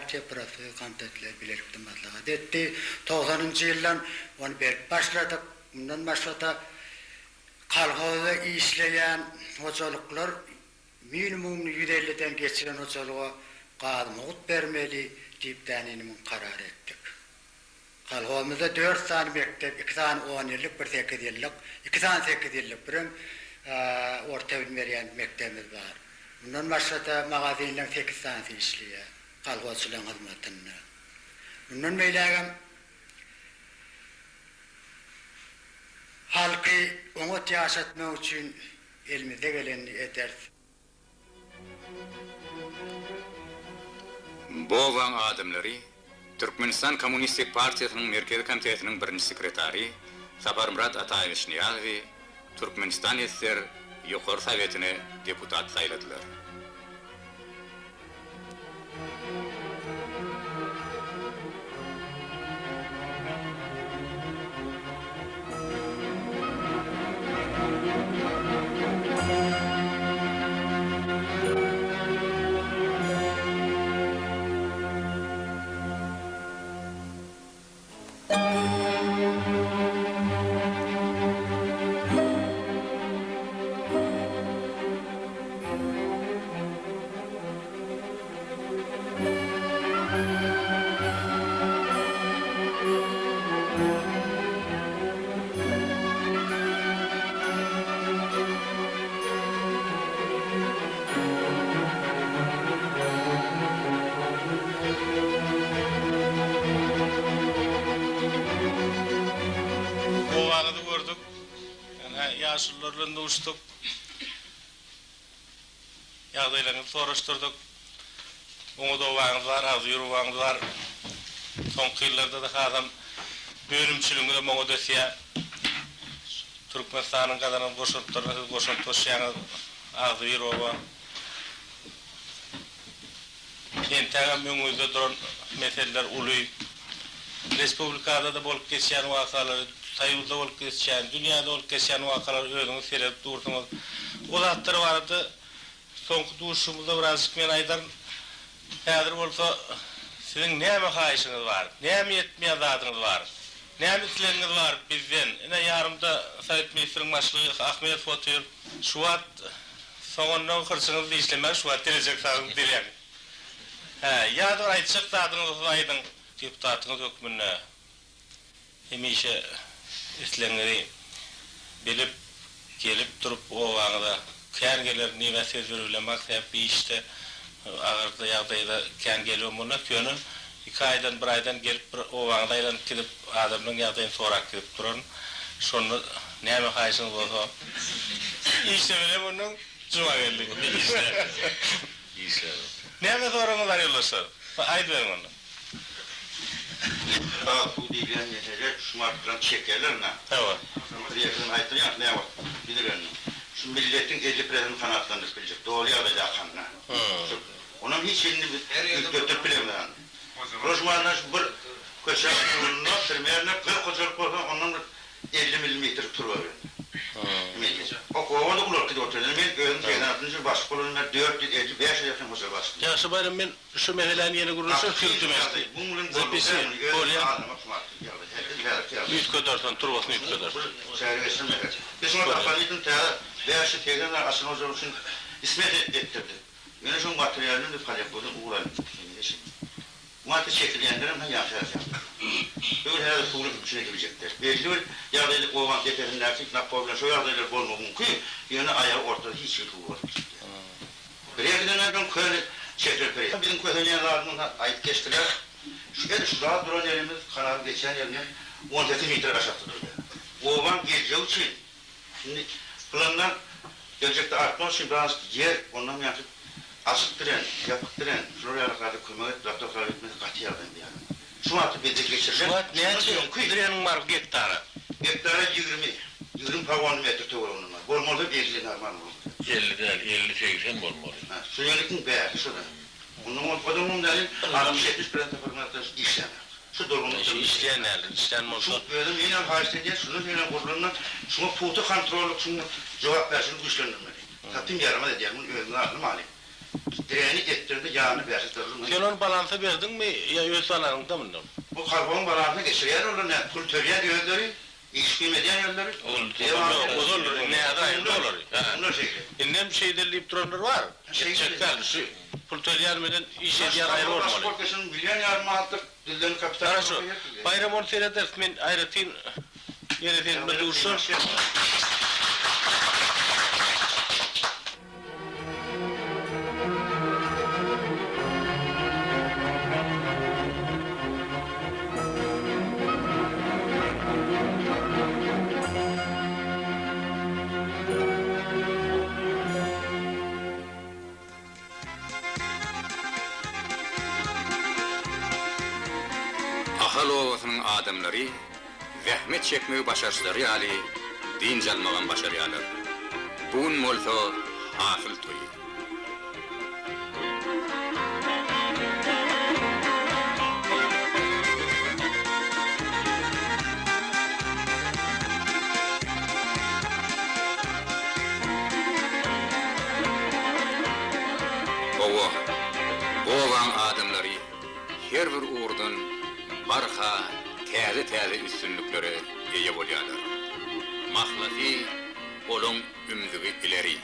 Partiýa, profsoýuz komitetleri bilelikde maslahat etdi. Togsanynjy ýyldan ony berip başladyk. Mundan başga-da kolhozda işleýän hojalyklar minimumyny 150-den geçiren hojalyga gaz mugt bermeli diýip däninimin karar etdik. Kolhozymyzda dört sany mekdep, iki sany on ýyllyk, bir sekiz ýyllyk, iki sany sekiz ýyllyk, birem orta bilim berýän mekdebimiz bar. Mundan başga-da magazinleň sekiz sanysy işleýär kolhozçylaryň hyzmatynda. Mundan beýlägem halky oňat ýaşatmak üçin elimizde gelenini ederis. Bu obaň adamlary Türkmenistan Kommunistik partiýasynyň Merkezi Komitetiniň birinji sekretary Saparmyrat Ataýewiç Nyýazowy Türkmenistan ssr Ýokary Sowetine deputat saýladylar. Obaňyzy gördük. Ýa ýaşulular bilen duşduk. Ýagdaýlaryňyzy soraşdyrdyk. Oňat obaňyz bar, agzybir obaňyz bar. Soňky ýyllarda-da hasam önümçiligiňizem oňat ösýär. Türkmenistanyň gazanan goşantlaryna siz goşant goşýaňyz. Agzybir oba. Entägem öňüňizde duran meseleler uly. Respublikada-da bolup geçýän wakalary, Soýuzda bolup geçýän, dünýäde bolup geçýän wakalary özüňiz seredip dursuňyz. O zatlar barada soňky duşuşygymyzda birazjyk men aýdaryn. Häzir bolsa siziň näme haýyşyňyz bar? Näme ýetmeýän zadyňyz bar? Näme islegiňiz bar bizden? Ine ýanymda Sowet ministriň başlygy Ahmedow otyr. Şu wagt soňundan hyrçyňyzy dişlemäň, şu wagt dilejek zadyňyzy diläň. Hä, ýa-da bir aýtjak zadyňyz bolsa aýdyň. Deputatyňyz hökmünde hemişe islegiňizi bilip, gelip durup obaňyza kän gelerin diýibä söz beribilemok, sebäp bir işde agyrda ýagdaýda kän gelibem bolmaz, ýöne iki aýdan, bir aýdan gelip bir obaňyza aýlanyp gidip, adamlaryň ýagdaýyny sorap gidip duraryn. Şonda näme haýyşyňyz bolsa işlemeli mundan Jumageldi. Işle. Işle. Näme soragyňyz bar ýoldaşlar? Aýdyberiň onda. Gaz suw diýilýän mesele şu martdan çekerler-nä. Hawa. Bir ýerden aýtdyrýan näwagt düzülenini. Şu milletiň 50 prosentini kanagatlandyryp biljek doly ýagdaýda akanda. Şu onam hiç hilini biz üýtgetdirip bilemizok. Proşmandan şu bir köçäň ugrunda primerno 40 hojalyk bolsa ondan bir 50 millimetr turba berdi. Oba-da ulalyp gidip otyr. Men özüm 86-njy ýyl başlyk bolandan bäri 450-500 ýakyn hojalyk açdym. Ýagşy Baýram men şu meseläni ýene gürleşeris sürtüme. Zapisi bolýa. Üýtgedersen turbasyny üýtgedersen. Çäre geçirmeli. Biz şuňa dopolitn täze 580 sany açylan hojalyk üçin smet etdirdik. Ýöne şoň materialyny biz polýakowdan ugur alyp gitdik. Wagty çekilýänlerem ha ýagşy ýazýarlar. Bu gün häzir suwly üpjün ediljek däl. Belli bir ýagdaýda obaň depesindäki napor bilen şo ýagdaýlar bolmagy mümkin, ýöne aýagy ortada hiç hili suw bolup biljek däl. Birerden öň köne çekilen pir. Biziň kösenýän zadymyz ha aýdyp geçdiler. Şu edil şu zat duran ýerimiz kanalyň geçýän ýerinden 18 metr aşakda durýar. Obaň geljegi üçin Indi planlar geljekde artmak üçin birazajyk ýer, ondan ýaňky açyk diren, ýapyk diren, şular ýaly zada kömek edip doktor talap etmesi gaty ýagdaý bu ýaly. Şu wagtky bizde geçirilen Şu wagt näçe direniň bar gektara? Gektara 20, 20 pogonly metr töwereginde bar. Bolmasa 50 normal bolmaly. 50 däl, 50-80 bolmaly. Hä, şu ýerlikiň bäri şo-da. Ondan bolsa o da däl, 60-70 prosent hyzmatdaş işlänok. Şu durgunlyk Şu işleýän däldir, işlän bolsa. Şu özüm ýene haýyşt edýän, şundan şeýle gurlanda şuňa pugta kontrollyk, şuňa jogapkärçiligi güýçlendirmeli. Satyn ýaramaz edýär, muny özümiz alny maly. Diregini etdirdi, ýanyna 500 dollar. Sen ony balansa berdiňmi ýa öz balanyňdamy indi ol? Bu kolhozyň balansyna geçirýär olar nä, pul töleýär özleri, iş kim edýän özleri. Ol ozaldyr, indi häzir aýyrdy olary. Bunlar şeýle. Indem şeýdeli diýip duranlar bar. Etjek däl, şu pul töleýän bilen iş edýän aýry bolmaly. Baş bolsa şuny million ýarym manatlyk düzlen kapital. Haraşo, Baýram ony serederis, men aýratyn ýene seniň bilen duşarys. Ahal obasynyň adamlary zähmet çekmegi başaryşlary ýaly, dynç almagam başarýarlar. Bu gün bolsa hasyl toýy. Hawa, bu obaň adamlary her bir ugurdan barha täze-täze üstünliklere eýe bolýarlar. Mahlasy, olaň ümzügi ileri.